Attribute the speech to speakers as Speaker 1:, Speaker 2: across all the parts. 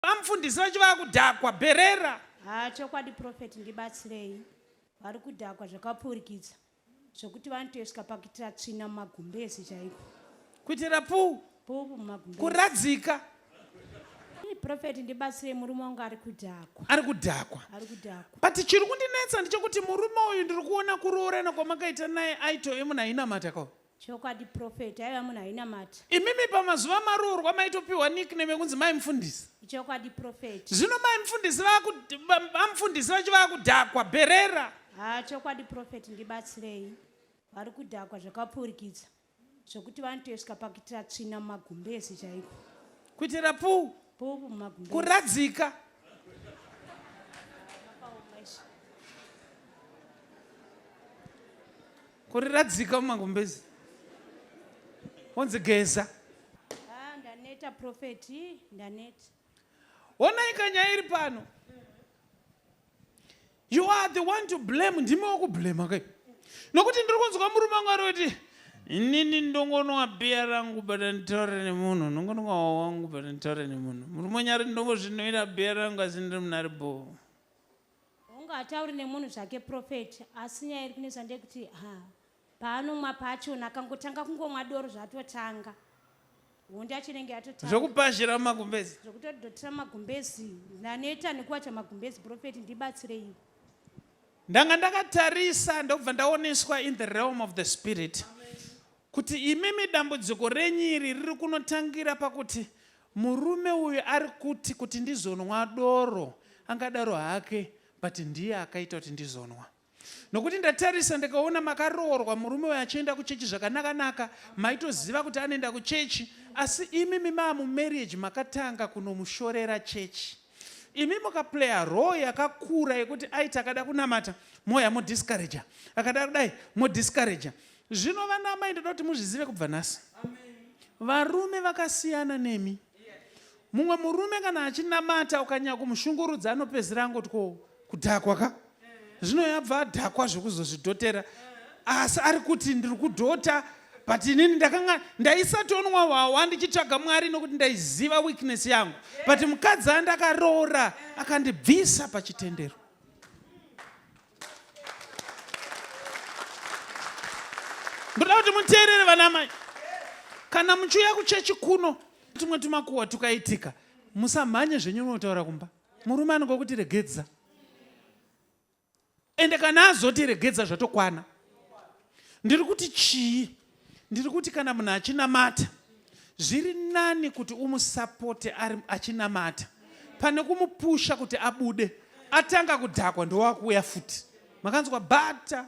Speaker 1: Vamufundisi vacho vakudhakwa bherera.
Speaker 2: Haa chokwadi prophet ndibatsirei vari kudhakwa zvakapfurikidza zvekuti vanotoiswa pakuitira tsvina mumagumbezi chaiko.
Speaker 1: Kuitira puu.
Speaker 2: Puu mumagumbezi.
Speaker 1: Kuradzika.
Speaker 2: Prophet ndibatsirei murume wangu ari kudhakwa.
Speaker 1: Ari kudhakwa.
Speaker 2: Ari kudhakwa.
Speaker 1: But chiri kundinetsa ndechekuti murume uyu ndiri kuona kuroorana kwamakaita naye aitove munhu ainamata ko.
Speaker 2: Chokwadi prophet aiva munhu ainamata.
Speaker 1: Imimi pamazuva maroorwa maitopiwa nickname yekunzi mai mufundisi.
Speaker 2: Chokwadi prophet.
Speaker 1: Zvino mai mufundisi vamufundisi vacho vakudhakwa bherera.
Speaker 2: Haa chokwadi prophet ndibatsirei. Vari kudhakwa zvakapfurikidza zvekuti vanotoiswa pakuitira tsvina mumagumbezi chaiko.
Speaker 1: Kuitira puu.
Speaker 2: Puu mumagumbezi.
Speaker 1: Kuradzika. Kuriradzika mumagumbezi. Wonzi geza.
Speaker 2: Ah, ndaneta prophet, ndaneta.
Speaker 1: Honai kanyaya iri pano. You are the one to blame, ndimi wokublema kai. Nokuti ndiri kunzwa murume wangu ari kuti inini ndongonwa bhiya rangu but nditaure nemunhu, ndongonwa wangu but nditaure nemunhu. Murume wenyu ari ndongozvinwira bhiya rangu asi ndiri munhu ari bhoo.
Speaker 2: Hongu hatauri nemunhu zvake prophet asi nyaya iri kunetsa ndeyekuti ha paanomwa pachona akangotanga kungomwa doro zvatotanga hondo yacho inenge yatotanga
Speaker 1: Zvekupazhira mumagumbezi.
Speaker 2: Zvekutodhotera magumbezi ndaneta nekuwacha magumbezi prophet ndibatsireiwo.
Speaker 1: Ndanga ndakatarisa ndokubva ndaoneswa in the realm of the spirit kuti imimi dambudziko renyu iri riri kunotangira pakuti Murume uyu ari kuti kuti ndizonwa doro angadaro hake but ndiye akaita kuti ndizonwa. Nokuti ndatarisa ndikaona makaroorwa murume uyu achienda kuchechi zvakanaka naka maitoziva kuti anoenda kuchechi asi imimi maa mumarriage makatanga kunomushorera chechi. Imi mukaplaya role yakakura yekuti aiti akada kunamata moya modiscourager akada kudai modiscourager. Zvino vana amai ndoda kuti muzvizive kubva nhasi. Varume vakasiyana nemi. Mumwe murume kana achinamata ukanyanya kumushungurudza anopedzisira angoti ko kudhakwa ka? Zvino yabva adhakwa zvekuzozvidhotera asi ari kuti ndiri kudhota but inini ndakanga ndaisatonwa hwahwa ndichitsvaga Mwari nokuti ndaiziva weakness yangu but mukadzi andakaroora akandibvisa pachitendero. Ndoda kuti muteerere vana amai. Kana muchiuya kuchechi kuno tumwe tumakuhwa tukaitika musamhanye zvenyu unotaura kumba. Murume anongokuti regedza. Ende kana azoti regedza zvatokwana. Ndiri kuti chii? Ndiri kuti kana munhu achinamata zviri nani kuti umusapote ari achinamata pane kumupusha kuti abude atanga kudhakwa ndowakuuya futi makanzwa bata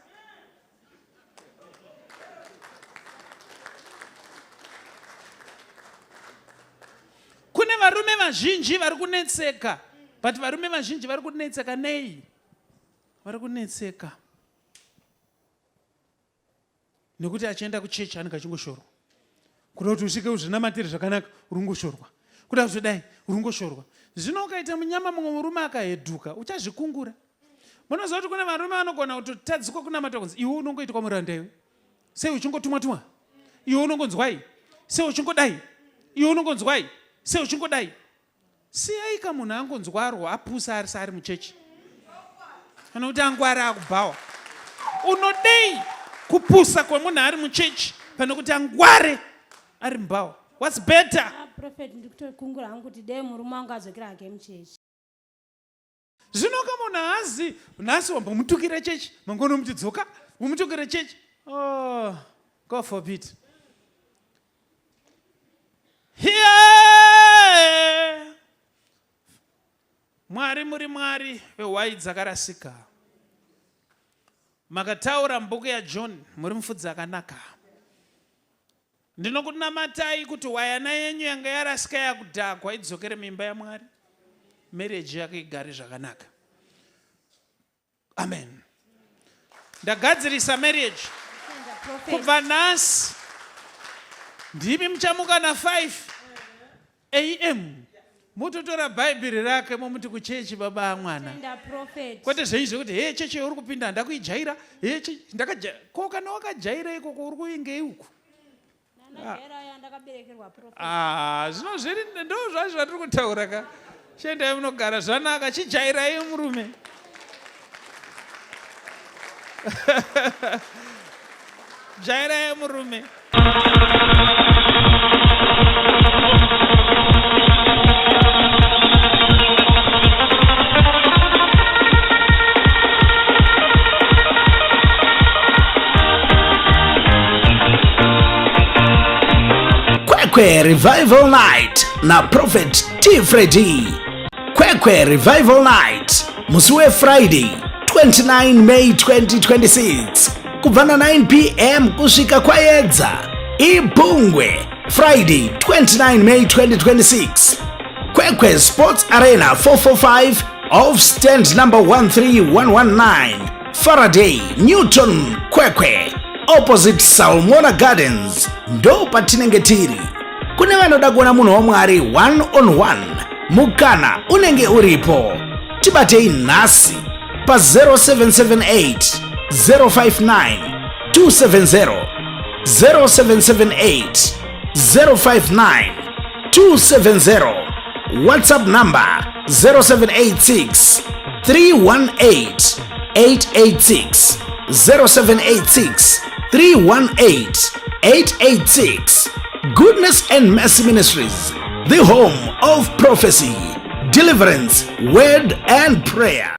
Speaker 1: kune varume vazhinji vari kunetseka but varume vazhinji vari kunetseka nei vari kunetseka nekuti achienda kuchechi anenge achingoshorwa kuda kuti usvike uzvinamatire zvakanaka uri kungoshorwa kuda kuzodai uri kungoshorwa zvino ukaita munyama mumwe murume akahedhuka uchazvikungura munoziva kuti kune varume vanogona kutotadzikwa kunamata kunzi iwe unongoitwa muranda iwe sei uchingotumwa tumwa iwe unongonzwai sei uchingodai iwe unongonzwai sei uchingodai Siyai ka munhu angonzwarwo apusa ari saari muchechi. Kana kuti angwara akubhawa. Unodei kupusa kwemunhu ari muchechi pane kuti angware ari mubhawa? What's better?
Speaker 2: Ah, prophet ndikutokungura hangu kuti dei murume wangu adzokera hake muchechi.
Speaker 1: Zvino ka munhu haazi nhasi wambomutukira chechi, mangwana womuti dzoka, womutukira chechi. Oh, God forbid. Yeah! Mwari muri Mwari vehwai dzakarasika. Makataura mubhuku yaJohn, muri mufudzi akanaka. Ndinokunamatai kuti hwayana yenyu yanga yarasika yakudhakwa idzokere muimba yaMwari. Marriage yake igare zvakanaka. Amen. Ndagadzirisa marriage. Kubva nhasi ndimi muchamuka na 5 am mototora bhaibheri rake momuti kuchechi baba amwana kwete zvenyu zvekuti hee chechi yauri kupinda handakuijaira hee ndakajaira ko kana wakajaira ikoko uri kuingei uku Ah, zvino zviri ndo zvacho zvatiri kutaura ka. Chiendai munogara zvanaka, chijairai murume. Jairai murume.
Speaker 3: Kwekwe Revival Night naProphet T Freddy. Kwekwe Revival Night musi weFriday 29 May 2026 kubva na 9 pm kusvika kwayedza. Ibhungwe Friday 29 May 2026. Kwekwe Sports Arena 445 off stand number 13119 Faraday Newton Kwekwe opposite Salmona Gardens ndo patinenge tiri. Kune vanoda kuona munhu waMwari one on one, mukana unenge uripo. Tibatei nhasi pa 0778 059 270, 0778 059 270, WhatsApp number 0786 318 886, 0786 318 886. Goodness and Mercy Ministries, the home of prophecy, deliverance, word and prayer.